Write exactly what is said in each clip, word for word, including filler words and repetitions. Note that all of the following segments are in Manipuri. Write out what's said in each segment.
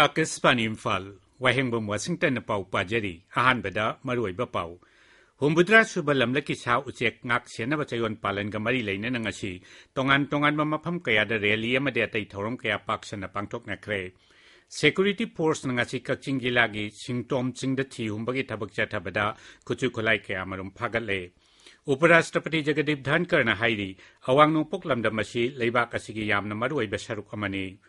ꯑꯥꯀꯥꯁꯕꯥꯅꯤ ꯏꯝꯐꯥꯜ, ꯋꯥꯍꯦꯡꯕꯝ ꯋꯥꯁꯤꯡꯇꯟꯅ ꯄꯥꯎ ꯄꯥꯖꯔꯤ꯫ ꯑꯍꯥꯟꯕꯗ ꯃꯔꯨꯑꯣꯏꯕ ꯄꯥꯎ꯫ ꯍꯨꯝꯐꯨꯇꯔꯥ ꯁꯨꯕ ꯂꯝꯂꯛꯀꯤ ꯁꯥ ꯎꯆꯦꯛ ꯉꯥꯛ ꯁꯦꯟꯅꯕ ꯆꯌꯣꯜ ꯄꯥꯂꯟꯒ ꯃꯔꯤ ꯂꯩꯅꯅ ꯉꯁꯤ ꯇꯣꯉꯥꯟ ꯇꯣꯉꯥꯟꯕ ꯃꯐꯝ ꯀꯌꯥꯗ ꯔꯦꯂꯤ ꯑꯃꯗꯤ ꯑꯇꯩ ꯊꯧꯔꯝ ꯀꯌꯥ ꯄꯥꯛ ꯁꯟꯅ ꯄꯥꯡꯊꯣꯛꯅꯈ꯭ꯔꯦ꯫ ꯁꯦꯀ꯭ꯌꯨꯔꯤꯇꯤ ꯐꯣꯔꯁꯅ ꯉꯁꯤ ꯀꯛꯆꯤꯡ ꯖꯤꯂꯥꯒꯤ ꯁꯤꯡꯇꯣꯝ ꯆꯤꯡꯗ ꯊꯤ ꯍꯨꯝꯕꯒꯤ ꯊꯕꯛ ꯆꯠꯊꯕꯗ ꯈꯨꯠꯁꯨ ꯈꯨꯠꯂꯥꯏ ꯀꯌꯥ ꯃꯔꯨꯝ ꯐꯥꯒꯠꯂꯦ꯫ ꯎꯄꯔꯥꯁꯇ꯭ꯔꯄꯇꯤ ꯖꯒꯗꯤꯞ ꯙꯟꯀꯔꯅ ꯍꯥꯏꯔꯤ, ꯑꯋꯥꯡ ꯅꯣꯡꯄꯣꯛ ꯂꯝꯗꯝ ꯑꯁꯤ ꯂꯩꯕꯥꯛ ꯑꯁꯤꯒꯤ ꯌꯥꯝꯅ ꯃꯔꯨꯑꯣꯏꯕ ꯁꯔꯨꯛ ꯑꯃꯅꯤ꯫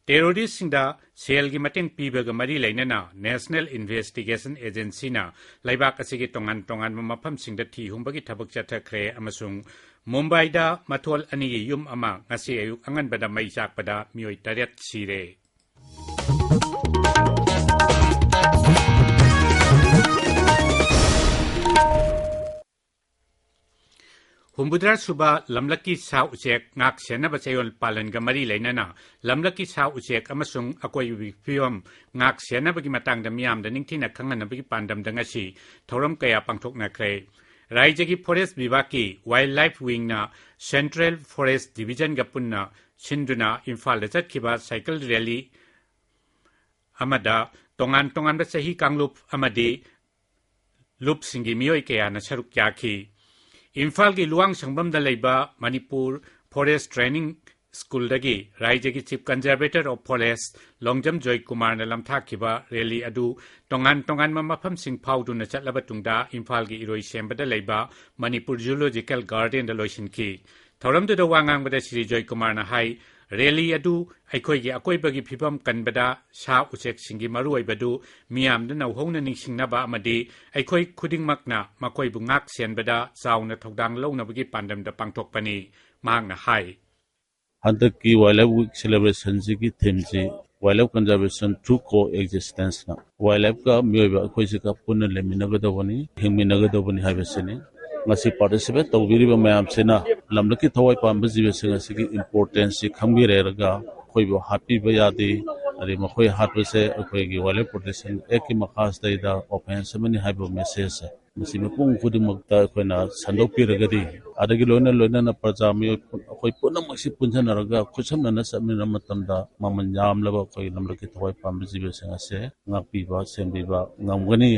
ꯇꯦꯔꯣꯔꯤꯁꯁꯤꯡꯗ ꯁꯦꯜꯒꯤ ꯃꯇꯦꯡ ꯄꯤꯕꯒ ꯃꯔꯤ ꯂꯩꯅꯅ ꯅꯦꯁꯅꯦꯜ ꯏꯟꯚꯦꯁꯇꯤꯒꯦꯁꯟ ꯑꯦꯖꯦꯟꯁꯤꯅ ꯂꯩꯕꯥꯛ ꯑꯁꯤꯒꯤ ꯇꯣꯉꯥꯟ ꯇꯣꯉꯥꯟꯕ ꯃꯐꯝꯁꯤꯡꯗ ꯊꯤ ꯍꯨꯝꯕꯒꯤ ꯊꯕꯛ ꯆꯠꯊꯈ꯭ꯔꯦ ꯑꯃꯁꯨꯡ ꯃꯨꯝꯕꯥꯏꯗ ꯃꯊꯣꯜ ꯑꯅꯤꯒꯤ ꯌꯨꯝ ꯑꯃ ꯉꯁꯤ ꯑꯌꯨꯛ ꯑꯉꯟꯕꯗ ꯃꯩ ꯆꯥꯛꯄꯗ ꯃꯤꯑꯣꯏ ꯇꯔꯦꯠ ꯁꯤꯔꯦ꯫ ꯍꯨꯝꯐꯨꯇꯔꯥ ꯁꯨꯕ ꯂꯝꯂꯛꯀꯤ ꯁꯥ ꯎꯆꯦꯛ ꯉꯥꯛ ꯁꯦꯟꯅꯕ ꯆꯌꯣꯜ ꯄꯥꯂꯟꯒ ꯃꯔꯤ ꯂꯩꯅꯅ ꯂꯝꯂꯛꯀꯤ ꯁꯥ ꯎꯆꯦꯛ ꯑꯃꯁꯨꯡ ꯑꯀꯣꯏꯕꯒꯤ ꯐꯤꯕꯝ ꯉꯥꯛ ꯁꯦꯟꯅꯕꯒꯤ ꯃꯇꯥꯡꯗ ꯃꯤꯌꯥꯝꯗ ꯅꯤꯡꯊꯤꯅ ꯈꯪꯍꯟꯅꯕꯒꯤ ꯄꯥꯟꯗꯝꯗ ꯉꯁꯤ ꯊꯧꯔꯝ ꯀꯌꯥ ꯄꯥꯡꯊꯣꯛꯅꯈ꯭ꯔꯦ꯫ ꯔꯥꯏꯖ꯭ꯌꯒꯤ ꯐꯣꯔꯦꯁ ꯕꯤꯚꯥꯒꯀꯤ ꯋꯥꯏꯜꯗ ꯂꯥꯏꯐ ꯋꯤꯡꯅ ꯁꯦꯟꯇ꯭ꯔꯦꯜ ꯐꯣꯔꯦꯁ ꯗꯤꯚꯤꯖꯟꯒ ꯄꯨꯟꯅ ꯁꯤꯟꯗꯨꯅ ꯏꯝꯐꯥꯜꯗ ꯆꯠꯈꯤꯕ ꯁꯥꯏꯀꯜ ꯔꯦꯂꯤ ꯑꯃꯗ ꯇꯣꯉꯥꯟ ꯇꯣꯉꯥꯟꯕ ꯆꯍꯤ ꯀꯥꯡꯂꯨꯞ ꯑꯃꯗꯤ ꯂꯨꯞꯁꯤꯡꯒꯤ ꯃꯤꯑꯣꯏ ꯀꯌꯥꯅ ꯁꯔꯨꯛ ꯌꯥꯈꯤ꯫ ꯏꯝꯐꯥꯜꯒꯤ ꯂꯨꯋꯥꯡꯁꯪꯕꯝꯗ ꯂꯩꯕ ꯃꯅꯤꯄꯨꯔ ꯐꯣꯔꯦꯁ ꯇ꯭ꯔꯦꯅꯤꯡ ꯁ꯭ꯀꯨꯜꯗꯒꯤ ꯔꯥꯏꯖ꯭ꯌꯒꯤ chief ꯀꯟꯖꯔꯕꯦꯇꯔ of forest Longjam ꯖꯣꯏꯀꯨꯃꯥꯔꯅ ꯂꯝꯊꯥꯈꯤꯕ rally ꯑꯗꯨ ꯇꯣꯉꯥꯟ ꯇꯣꯉꯥꯟꯕ ꯃꯐꯝꯁꯤꯡ ꯐꯥꯎꯗꯨꯅ ꯆꯠꯂꯕ ꯇꯨꯡꯗ ꯏꯝꯐꯥꯜꯒꯤ ꯏꯔꯣꯏꯁꯦꯝꯕꯗ ꯂꯩꯕ ꯃꯅꯤꯄꯨꯔ ꯖꯨꯂꯣꯖꯤꯀꯦꯜ ꯒꯥꯔꯗꯦꯟꯗ ꯂꯣꯏꯁꯤꯟꯈꯤ꯫ ꯊꯧꯔꯝꯗꯨꯗ ꯋꯥ ꯉꯥꯡꯕꯗ ꯁ꯭ꯔꯤ ꯖꯣꯏꯀꯨꯃꯥꯔꯅ ꯍꯥꯏ, ꯔꯦꯂꯤ ꯑꯗꯨ ꯑꯩꯈꯣꯏꯒꯤ ꯑꯀꯣꯏꯕꯒꯤ ꯐꯤꯕꯝ ꯀꯟꯕꯗ ꯁꯥ ꯎꯆꯦꯛꯁꯤꯡꯒꯤ ꯃꯔꯨꯑꯣꯏꯕꯗꯨ ꯃꯤꯌꯥꯝꯗ ꯅꯧꯍꯧꯅ ꯅꯤꯡꯁꯤꯡꯅꯕ ꯑꯃꯗꯤ ꯑꯩꯈꯣꯏ ꯈꯨꯗꯤꯡꯃꯛꯅ ꯃꯈꯣꯏꯕꯨ ꯉꯥꯛ ꯁꯦꯟꯕꯗ ꯆꯥꯎꯅ ꯊꯧꯗꯥꯡ ꯂꯧꯅꯕꯒꯤ ꯄꯥꯟꯗꯝꯗ ꯄꯥꯡꯊꯣꯛꯄꯅꯤ꯫ ꯃꯍꯥꯛꯅ ꯍꯥꯏ, ꯍꯟꯗꯛꯀꯤ ꯋꯥꯏꯜꯗ ꯂꯥꯏꯐ ꯋꯤꯛ ꯁꯦꯂꯦꯕ꯭ꯔꯦꯁꯟꯁꯤꯒꯤ ꯊꯤꯝꯁꯤ ꯋꯥꯏꯜꯗ ꯂꯥꯏꯐ ꯀꯟꯖꯔꯕꯦꯁꯟ ꯊ꯭ꯔꯨ ꯀꯣ ꯑꯦꯛꯖꯤꯁꯇꯦꯟꯁꯅ ꯋꯥꯏꯜꯗ ꯂꯥꯏꯐꯀ ꯃꯤꯑꯣꯏꯕ ꯑꯩꯈꯣꯏꯁꯤꯒ ꯄꯨꯟꯅ ꯂꯩꯃꯤꯟꯅꯒꯗꯧꯕꯅꯤ, ꯍꯤꯡꯃꯤꯟꯅꯒꯗꯧꯕꯅꯤ ꯍꯥꯏꯕꯁꯤꯅꯤ꯫ ꯉꯁꯤ ꯄꯥꯔꯇꯤꯁꯤꯄꯦꯠ ꯇꯧꯕꯤꯔꯤꯕ ꯃꯌꯥꯝꯁꯤꯅ ꯂꯝꯂꯛꯀꯤ ꯊꯋꯥꯏ ꯄꯥꯟꯕ ꯖꯤꯕꯁꯤꯡ ꯑꯁꯤꯒꯤ ꯏꯝꯄꯣꯔꯇꯦꯟꯁꯁꯤ ꯈꯪꯕꯤꯔꯦꯔꯒ ꯑꯩꯈꯣꯏꯕꯨ ꯍꯥꯠꯄꯤꯕ ꯌꯥꯗꯦ, ꯑꯗꯩ ꯃꯈꯣꯏ ꯍꯥꯠꯄꯁꯦ ꯑꯩꯈꯣꯏꯒꯤ ꯋꯥꯏꯜꯗ ꯂꯥꯏꯐ ꯄ꯭ꯔꯣꯇꯦꯛꯁꯟ ꯑꯦꯛꯀꯤ ꯃꯈꯥꯁꯤꯗꯩꯗ ꯑꯣꯐꯦꯟꯁ ꯑꯃꯅꯤ ꯍꯥꯏꯕ ꯃꯦꯁꯦꯖꯁꯦ ꯃꯁꯤ ꯃꯤꯄꯨꯝ ꯈꯨꯗꯤꯡꯃꯛꯇ ꯑꯩꯈꯣꯏꯅ ꯁꯟꯗꯣꯛꯄꯤꯔꯒꯗꯤ, ꯑꯗꯒꯤ ꯂꯣꯏꯅ ꯂꯣꯏꯅꯅ ꯄ꯭ꯔꯖꯥ ꯃꯤꯑꯣꯏ ꯄꯨ-, ꯑꯩꯈꯣꯏ ꯄꯨꯝꯅꯃꯛꯁꯤ ꯄꯨꯟꯁꯤꯟꯅꯔꯒ ꯈꯨꯠꯁꯝꯅꯅ ꯆꯠꯃꯤꯟꯅꯕ ꯃꯇꯝꯗ ꯃꯃꯜ ꯌꯥꯝꯂꯕ ꯑꯩꯈꯣꯏꯒꯤ ꯂꯝꯂꯛꯀꯤ ꯊꯋꯥꯏ ꯄꯥꯟꯕ ꯖꯤꯕꯁꯤꯡ ꯑꯁꯦ ꯉꯥꯛꯄꯤꯕ, ꯁꯦꯝꯕꯤꯕ ꯉꯝꯒꯅꯤ꯫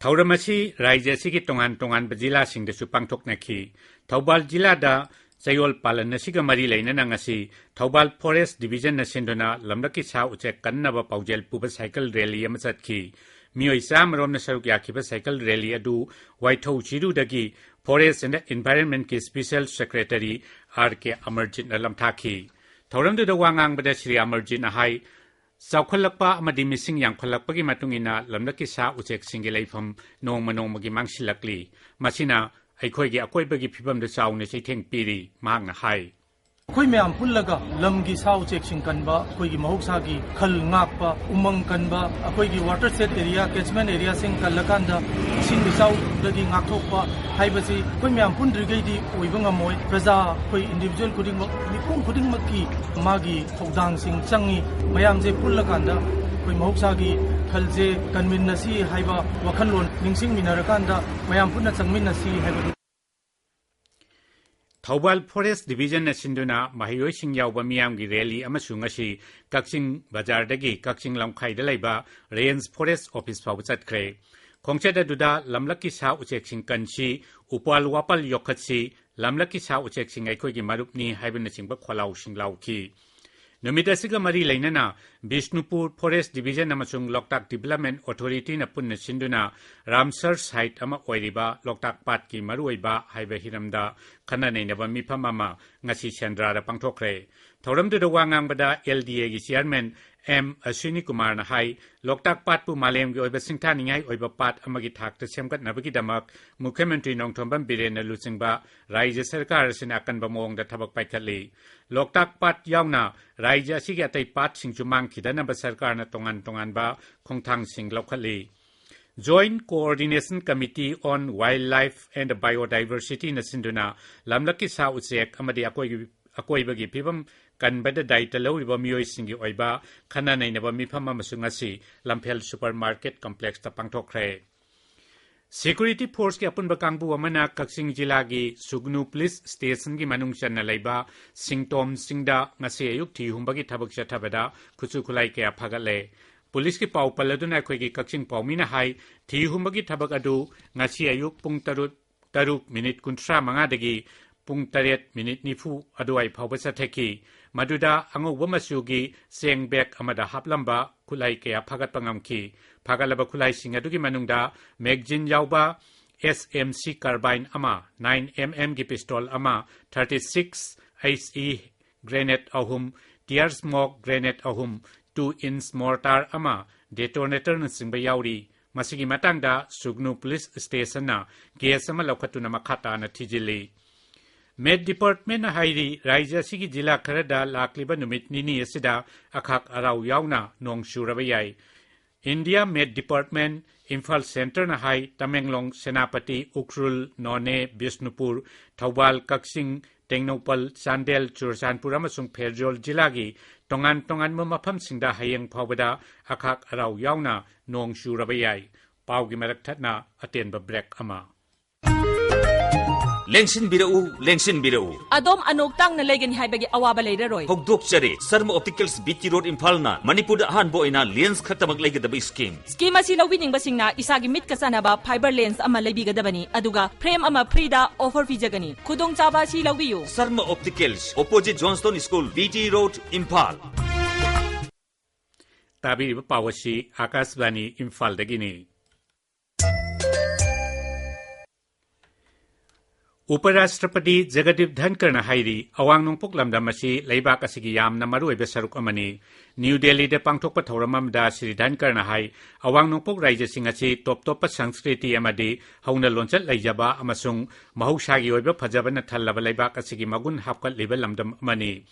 ꯊꯧꯔꯝ ꯑꯁꯤ ꯔꯥꯖ꯭ꯌ ꯑꯁꯤꯒꯤ ꯇꯣꯉꯥꯟ ꯇꯣꯉꯥꯟꯕ ꯖꯤꯂꯥꯁꯤꯡꯗꯁꯨ ꯄꯥꯡꯊꯣꯛꯅꯈꯤ꯫ ꯊꯧꯕꯥꯜ ꯖꯤꯂꯥꯗ ꯆꯌꯣꯜ ꯄꯥꯂꯟ ꯑꯁꯤꯒ ꯃꯔꯤ ꯂꯩꯅꯅ ꯉꯁꯤ ꯊꯧꯕꯥꯜ ꯐꯣꯔꯦꯁ ꯗꯤꯕꯤꯖꯟꯅ ꯁꯤꯟꯗꯨꯅ ꯂꯝꯂꯛꯀꯤ ꯁꯥ ꯎꯆꯦꯛ ꯀꯟꯅꯕ ꯄꯥꯎꯖꯦꯜ ꯄꯨꯕ ꯁꯥꯏꯀꯜ ꯔꯦꯂꯤ ꯑꯃ ꯆꯠꯈꯤ꯫ ꯃꯤꯑꯣꯏ ꯆꯥꯃꯔꯣꯝꯅ ꯁꯔꯨꯛ ꯌꯥꯈꯤꯕ ꯁꯥꯏꯀꯜ ꯔꯦꯂꯤ ꯑꯗꯨ ꯋꯥꯏꯊꯧ ꯆꯤꯔꯨꯗꯒꯤ ꯐꯣꯔꯦꯁ ꯑꯦꯟ ꯏꯟꯚꯥꯏꯔꯟꯃꯦꯟꯠꯀꯤ ꯁ꯭ꯄꯦꯁꯤꯌꯦꯜ ꯁꯦꯀ꯭ꯔꯦꯇꯔꯤ ꯑꯥꯔ ꯀꯦ ꯑꯃꯔꯖꯤꯠꯅ ꯂꯝꯊꯥꯈꯤ꯫ ꯊꯧꯔꯝꯗꯨꯗ ꯋꯥ ꯉꯥꯡꯕꯗ ꯁ꯭ꯔꯤ ꯑꯃꯔꯖꯤꯠꯅ ꯍꯥꯏ, ꯆꯥꯎꯈꯠꯂꯛꯄ ꯑꯃꯗꯤ ꯃꯤꯁꯤꯡ ꯌꯥꯝꯈꯠꯂꯛꯄꯒꯤ ꯃꯇꯨꯡ ꯏꯟꯅ ꯂꯝꯂꯛꯀꯤ ꯁꯥ ꯎꯆꯦꯛꯁꯤꯡꯒꯤ ꯂꯩꯐꯝ ꯅꯣꯡꯃ ꯅꯣꯡꯃꯒꯤ ꯃꯥꯡꯁꯤꯜꯂꯛꯂꯤ꯫ ꯃꯁꯤꯅ ꯑꯩꯈꯣꯏꯒꯤ ꯑꯀꯣꯏꯕꯒꯤ ꯐꯤꯕꯝꯗ ꯆꯥꯎꯅ ꯆꯩꯊꯦꯡ ꯄꯤꯔꯤ, ꯃꯍꯥꯛꯅ ꯍꯥꯏ꯫ ꯑꯩꯈꯣꯏ ꯃꯌꯥꯝ ꯄꯨꯜꯂꯒ ꯂꯝꯒꯤ ꯁꯥ ꯎꯆꯦꯛꯁꯤꯡ ꯀꯟꯕ, ꯑꯩꯈꯣꯏꯒꯤ ꯃꯍꯧꯁꯥꯒꯤ ꯈꯜ ꯉꯥꯛꯄ, ꯎꯃꯪ ꯀꯟꯕ, ꯑꯩꯈꯣꯏꯒꯤ ꯋꯥꯇꯔ ꯁꯦꯠ ꯑꯦꯔꯤꯌꯥ, ꯀꯦꯆꯃꯦꯟ ꯑꯦꯔꯤꯌꯥꯁꯤꯡ ꯀꯜꯂꯀꯥꯟꯗ ꯏꯁꯤꯡ ꯏꯆꯥꯎꯗꯒꯤ ꯉꯥꯛꯊꯣꯛꯄ ꯍꯥꯏꯕꯁꯤ ꯑꯩꯈꯣꯏ ꯃꯌꯥꯝ ꯄꯨꯟꯗ꯭ꯔꯤꯈꯩꯗꯤ ꯑꯣꯏꯕ ꯉꯝꯃꯣꯏ꯫ ꯄ꯭ꯔꯖꯥ, ꯑꯩꯈꯣꯏ ꯏꯟꯗꯤꯚꯤꯖꯨꯋꯦꯜ ꯈꯨꯗꯤꯡꯃꯛ, ꯃꯤꯄꯨꯝ ꯈꯨꯗꯤꯡꯃꯛꯀꯤ ꯃꯥꯒꯤ ꯊꯧꯗꯥꯡꯁꯤꯡ ꯆꯪꯉꯤ꯫ ꯃꯌꯥꯝꯁꯦ ꯄꯨꯜꯂꯀꯥꯟꯗ ꯑꯩꯈꯣꯏ ꯃꯍꯧꯁꯥꯒꯤ ꯈꯜꯁꯦ ꯀꯟꯃꯤꯟꯅꯁꯤ ꯍꯥꯏꯕ ꯋꯥꯈꯜꯂꯣꯟ ꯅꯤꯡꯁꯤꯡꯃꯤꯟꯅꯔꯀꯥꯟꯗ ꯃꯌꯥꯝ ꯄꯨꯟꯅ ꯆꯪꯃꯤꯟꯅꯁꯤ ꯍꯥꯏꯕꯗꯨ꯫ ꯊꯧꯕꯥꯜ ꯐꯣꯔꯦꯁ ꯗꯤꯕꯤꯖꯟꯅ ꯁꯤꯟꯗꯨꯅ ꯃꯍꯩꯔꯣꯏꯁꯤꯡ ꯌꯥꯎꯕ ꯃꯤꯌꯥꯝꯒꯤ ꯔꯦꯂꯤ ꯑꯃꯁꯨ ꯉꯁꯤ ꯀꯛꯆꯤꯡ ꯕꯖꯥꯔꯗꯒꯤ ꯀꯛꯆꯤꯡ ꯂꯝꯈꯥꯏꯗ ꯂꯩꯕ ꯔꯦꯟꯖ ꯐꯣꯔꯦꯁ ꯑꯣꯐꯤꯁ ꯐꯥꯎꯕ ꯆꯠꯈ꯭ꯔꯦ꯫ ꯈꯣꯡꯆꯠ ꯑꯗꯨꯗ ꯂꯝꯂꯛꯀꯤ ꯁꯥ ꯎꯆꯦꯛꯁꯤꯡ ꯀꯟꯁꯤ, ꯎꯄꯥꯜ ꯋꯥꯄꯥꯜ ꯌꯣꯛꯈꯠꯁꯤ, ꯂꯝꯂꯛꯀꯤ ꯁꯥ ꯎꯆꯦꯛꯁꯤꯡ ꯑꯩꯈꯣꯏꯒꯤ ꯃꯔꯨꯞꯅꯤ ꯍꯥꯏꯕꯅꯆꯤꯡꯕ ꯈꯣꯜꯂꯥꯎꯁꯤꯡ ꯂꯥꯎꯈꯤ꯫ ꯅꯨꯃꯤꯠ ꯑꯁꯤꯒ ꯃꯔꯤ ꯂꯩꯅꯅ ꯕꯤꯁꯅꯨꯄꯨꯔ ꯐꯣꯔꯦꯁ ꯗꯤꯕꯤꯖꯟ ꯑꯃꯁꯨꯡ ꯂꯣꯛꯇꯥꯛ ꯗꯤꯕꯦꯂꯞꯃꯦꯟ ꯑꯣꯊꯣꯔꯤꯇꯤꯅ ꯄꯨꯟꯅ ꯁꯤꯟꯗꯨꯅ ꯔꯥꯝꯁꯔ ꯁꯥꯏꯠ ꯑꯃ ꯑꯣꯏꯔꯤꯕ ꯂꯣꯛꯇꯥꯛ ꯄꯥꯠꯀꯤ ꯃꯔꯨꯑꯣꯏꯕ ꯍꯥꯏꯕ ꯍꯤꯔꯝꯗ ꯈꯟꯅ ꯅꯩꯅꯕ ꯃꯤꯐꯝ ꯑꯃ ꯉꯁꯤ ꯁꯦꯟꯗ꯭ꯔꯥꯗ ꯄꯥꯡꯊꯣꯛꯈ꯭ꯔꯦ꯫ ꯊꯧꯔꯝꯗꯨꯗ ꯋꯥ ꯉꯥꯡꯕꯗ ꯑꯦꯜ ꯗꯤ ꯑꯦꯒꯤ ꯆꯤꯌꯥꯔꯃꯦꯟ ꯑꯦꯝ ꯑꯁ꯭ꯋꯤꯅꯤ ꯀꯨꯃꯥꯔꯅ ꯍꯥꯏ, ꯂꯣꯛꯇꯥꯛ ꯄꯥꯠꯄꯨ ꯃꯥꯂꯦꯝꯒꯤ ꯑꯣꯏꯕ ꯁꯤꯡꯊꯥꯅꯤꯡꯉꯥꯏ ꯑꯣꯏꯕ ꯄꯥꯠ ꯑꯃꯒꯤ ꯊꯥꯛꯇ ꯁꯦꯝꯒꯠꯅꯕꯒꯤꯗꯃꯛ ꯃꯨꯈ꯭ꯌ ꯃꯟꯇ꯭ꯔꯤ ꯅꯣꯡꯊꯣꯝꯕꯝ ꯕꯤꯔꯦꯟꯅ ꯂꯨꯆꯤꯡꯕ ꯔꯥꯖ꯭ꯌ ꯁꯔꯀꯥꯔ ꯑꯁꯤꯅ ꯑꯀꯟꯕ ꯃꯑꯣꯡꯗ ꯊꯕꯛ ꯄꯥꯏꯈꯠꯂꯤ꯫ ꯂꯣꯛꯇꯥꯛ ꯄꯥꯠ ꯌꯥꯎꯅ ꯔꯥꯖ꯭ꯌ ꯑꯁꯤꯒꯤ ꯑꯇꯩ ꯄꯥꯠꯁꯤꯡꯁꯨ ꯃꯥꯡꯈꯤꯗꯅꯕ ꯁꯔꯀꯥꯔꯅ ꯇꯣꯉꯥꯟ ꯇꯣꯉꯥꯟꯕ ꯈꯣꯡꯊꯥꯡꯁꯤꯡ ꯂꯧꯈꯠꯂꯤ꯫ Joint Coordination Committee on Wildlife and Biodiversityꯅ ꯁꯤꯟꯗꯨꯅ ꯂꯝꯂꯛꯀꯤ ꯁꯥ ꯎꯆꯦꯛ ꯑꯃꯗꯤ ꯑꯀꯣꯏ-, ꯑꯀꯣꯏꯕꯒꯤ ꯐꯤꯕꯝ ꯀꯟꯕꯗ ꯗꯥꯌꯤꯇ꯭ꯕ ꯂꯧꯔꯤꯕ ꯃꯤꯑꯣꯏꯁꯤꯡꯒꯤ ꯑꯣꯏꯕ ꯈꯟꯅ ꯅꯩꯅꯕ ꯃꯤꯐꯝ ꯑꯃꯁꯨ ꯉꯁꯤ ꯂꯝꯐꯦꯜ ꯁꯨꯄꯔ ꯃꯥꯔꯀꯦꯠ ꯀꯝꯄ꯭ꯂꯦꯛꯁꯇ ꯄꯥꯡꯊꯣꯛꯈ꯭ꯔꯦ꯫ ꯁꯦꯀ꯭ꯌꯨꯔꯤꯇꯤ ꯐꯣꯔꯁꯀꯤ ꯑꯄꯨꯟꯕ ꯀꯥꯡꯕꯨ ꯑꯃꯅ ꯀꯛꯆꯤꯡ ꯖꯤꯂꯥꯒꯤ ꯁꯨꯒꯅꯨ ꯄꯨꯂꯤꯁ ꯁ꯭ꯇꯦꯁꯟꯒꯤ ꯃꯅꯨꯡ ꯆꯟꯅ ꯂꯩꯕ ꯁꯤꯡꯇꯣꯝ ꯆꯤꯡꯗ ꯉꯁꯤ ꯑꯌꯨꯛ ꯊꯤ ꯍꯨꯝꯕꯒꯤ ꯊꯕꯛ ꯆꯠꯊꯕꯗ ꯈꯨꯠꯁꯨ ꯈꯨꯠꯂꯥꯏ ꯀꯌꯥ ꯐꯥꯒꯠꯂꯦ꯫ ꯄꯨꯂꯤꯁꯀꯤ ꯄꯥꯎ ꯄꯜꯂꯗꯨꯅ ꯑꯩꯈꯣꯏꯒꯤ ꯀꯛꯆꯤꯡ ꯄꯥꯎꯃꯤꯅ ꯍꯥꯏ, ꯊꯤ ꯍꯨꯝꯕꯒꯤ ꯊꯕꯛ ꯑꯗꯨ ꯉꯁꯤ ꯑꯌꯨꯛ ꯄꯨꯡ ꯇꯔꯨꯛ, ꯇꯔꯨꯛ ꯃꯤꯅꯤꯠ ꯀꯨꯟꯊ꯭ꯔꯥ ꯃꯉꯥꯗꯒꯤ ꯄꯨꯡ ꯇꯔꯦꯠ ꯃꯤꯅꯤꯠ ꯅꯤꯐꯨ ꯑꯗꯨꯋꯥꯏ ꯐꯥꯎꯕ ꯆꯠꯊꯈꯤ꯫ ꯃꯗꯨꯗ ꯑꯉꯧꯕ ꯃꯆꯨꯒꯤ ꯆꯦꯡ ꯕꯦꯒ ꯑꯃꯗ ꯍꯥꯞꯂꯝꯕ ꯈꯨꯠꯂꯥꯏ ꯀꯌꯥ ꯐꯥꯒꯠꯄ ꯉꯝꯈꯤ꯫ ꯐꯥꯒꯠꯂꯕ ꯈꯨꯠꯂꯥꯏꯁꯤꯡ ꯑꯗꯨꯒꯤ ꯃꯅꯨꯡꯗ ꯃꯦꯒꯖꯤꯟ ꯌꯥꯎꯕ ꯑꯦꯁ ꯑꯦꯝ ꯁꯤ carbine ꯑꯃ, ꯅꯥꯏꯟ ꯑꯦꯝ ꯑꯦꯝꯒꯤ ꯄꯤꯁꯇꯣꯜ ꯑꯃ, thirty six H E grenade ꯑꯍꯨꯝ, ꯇꯤꯌꯔ ꯁ꯭ꯃꯣꯛ ꯒ꯭ꯔꯦꯅꯦꯗ ꯑꯍꯨꯝ, ꯇꯨ ꯏꯟꯆ ꯃꯣꯔꯇꯥꯔ ꯑꯃ, ꯗꯦꯇꯣꯅꯦꯇꯔꯅꯆꯤꯡꯕ ꯌꯥꯎꯔꯤ꯫ ꯃꯁꯤꯒꯤ ꯃꯇꯥꯡꯗ ꯁꯨꯒꯅꯨ ꯄꯨꯂꯤꯁ ꯁ꯭ꯇꯦꯁꯟꯅ ꯀꯦꯁ ꯑꯃ ꯂꯧꯈꯠꯇꯨꯅ ꯃꯈꯥ ꯇꯥꯅ ꯊꯤꯖꯤꯜꯂꯤ꯫ ꯃꯦꯠ ꯗꯤꯄꯥꯔꯠꯃꯦꯟꯅ ꯍꯥꯏꯔꯤ, ꯔꯥꯖ꯭ꯌ ꯑꯁꯤꯒꯤ ꯖꯤꯂꯥ ꯈꯔꯗ ꯂꯥꯛꯂꯤꯕ ꯅꯨꯃꯤꯠ ꯅꯤꯅꯤ ꯑꯁꯤꯗ ꯑꯈꯥꯛ ꯑꯔꯥꯎ ꯌꯥꯎꯅ ꯅꯣꯡ ꯆꯨꯔꯕ ꯌꯥꯏ꯫ ꯏꯟꯗꯤꯌꯥ ꯃꯦꯠ ꯗꯤꯄꯥꯔꯠꯃꯦꯟ, ꯏꯝꯐꯥꯜ ꯁꯦꯟꯇꯔꯅ ꯍꯥꯏ, ꯇꯃꯦꯡꯂꯣꯡ, ꯁꯦꯅꯥꯄꯇꯤ, ꯎꯈ꯭ꯔꯨꯜ, ꯅꯣꯅꯦ, ꯕꯤꯁꯅꯨꯄꯨꯔ, ꯊꯧꯕꯥꯜ, ꯀꯛꯆꯤꯡ, ꯇꯦꯡꯅꯧꯄꯜ, ꯆꯥꯟꯗꯦꯜ, ꯆꯨꯔꯆꯥꯟꯄꯨꯔ ꯑꯃꯁꯨꯡ ꯐꯦꯔꯖꯣꯜ ꯖꯤꯂꯥꯒꯤ ꯇꯣꯉꯥꯟ ꯇꯣꯉꯥꯟꯕ ꯃꯐꯝꯁꯤꯡꯗ ꯍꯌꯦꯡ ꯐꯥꯎꯕꯗ ꯑꯈꯥꯛ ꯑꯔꯥꯎ ꯌꯥꯎꯅ ꯅꯣꯡ ꯆꯨꯔꯕ ꯌꯥꯏ꯫ ꯄꯥꯎꯒꯤ ꯃꯔꯛ ꯊꯠꯅ ꯑꯇꯦꯟꯕ ꯕ꯭ꯔꯦꯛ ꯑꯃ꯫ ꯂꯦꯡꯁꯤꯟꯕꯤꯔꯛꯎ, ꯂꯦꯡꯁꯤꯟꯕꯤꯔꯛꯎ꯫ ꯑꯗꯣꯝ ꯑꯅꯣꯛ ꯇꯥꯡꯅ ꯂꯩꯒꯅꯤ ꯍꯥꯏꯕꯒꯤ ꯑꯋꯥꯕ ꯂꯩꯔꯔꯣꯏ꯫ ꯍꯧꯗꯣꯛꯆꯔꯤ, ꯁꯔꯃ ꯑꯣꯞꯇꯤꯀꯦꯜꯁ, ꯕꯤ ꯇꯤ ꯔꯣꯗ, ꯏꯝꯐꯥꯜꯅ ꯃꯅꯤꯄꯨꯔꯗ ꯑꯍꯥꯟꯕ ꯑꯣꯏꯅ ꯂꯦꯟꯁ ꯈꯛꯇꯃꯛ ꯂꯩꯒꯗꯕ ꯁ꯭ꯀꯤꯝ꯫ ꯁ꯭ꯀꯤꯝ ꯑꯁꯤ ꯂꯧꯕꯤꯅꯤꯡꯕꯁꯤꯡꯅ ꯏꯁꯥꯒꯤ ꯃꯤꯠꯀ ꯆꯥꯟꯅꯕ ꯐꯥꯏꯕꯔ ꯂꯦꯟꯁ ꯑꯃ ꯂꯩꯕꯤꯒꯗꯕꯅꯤ, ꯑꯗꯨꯒ ꯐ꯭ꯔꯦꯝ ꯑꯃ ꯐ꯭ꯔꯤꯗ ꯑꯣꯐꯔ ꯄꯤꯖꯒꯅꯤ꯫ ꯈꯨꯗꯣꯡꯆꯥꯕ ꯑꯁꯤ ꯂꯧꯕꯤꯌꯨ꯫ Sharma opticals, opposite Johnstone school, B T road, Imphal. ꯇꯥꯕꯤꯔꯤꯕ ꯄꯥꯎ ꯑꯁꯤ ꯑꯥꯀꯥꯁꯕꯥꯅꯤ ꯏꯝꯐꯥꯜꯗꯒꯤꯅꯤ꯫ ꯎꯄꯔꯥꯁꯇ꯭ꯔꯄꯇꯤ ꯖꯒꯗꯤꯞ ꯙꯟꯀꯔꯅ ꯍꯥꯏꯔꯤ, ꯑꯋꯥꯡ ꯅꯣꯡꯄꯣꯛ ꯂꯝꯗꯝ ꯑꯁꯤ ꯂꯩꯕꯥꯛ ꯑꯁꯤꯒꯤ ꯌꯥꯝꯅ ꯃꯔꯨꯑꯣꯏꯕ ꯁꯔꯨꯛ ꯑꯃꯅꯤ꯫ ꯅ꯭ꯌꯨ ꯗꯦꯜꯂꯤꯗ ꯄꯥꯡꯊꯣꯛꯄ ꯊꯧꯔꯝ ꯑꯃꯗ ꯁ꯭ꯔꯤ ꯙꯟꯀꯔꯅ ꯍꯥꯏ, ꯑꯋꯥꯡ ꯅꯣꯡꯄꯣꯛ ꯔꯥꯖ꯭ꯌꯁꯤꯡ ꯑꯁꯤ ꯇꯣꯞ ꯇꯣꯞꯄ ꯁꯪꯁꯀ꯭ꯔꯤꯇꯤ ꯑꯃꯗꯤ ꯍꯧꯅ ꯂꯣꯟꯆꯠ ꯂꯩꯖꯕ ꯑꯃꯁꯨꯡ ꯃꯍꯧꯁꯥꯒꯤ ꯑꯣꯏꯕ ꯐꯖꯕꯅ ꯊꯜꯂꯕ ꯂꯩꯕꯥꯛ ꯑꯁꯤꯒꯤ ꯃꯒꯨꯟ ꯍꯥꯞꯀꯠꯂꯤꯕ ꯂꯝꯗꯝ ꯑꯃꯅꯤ꯫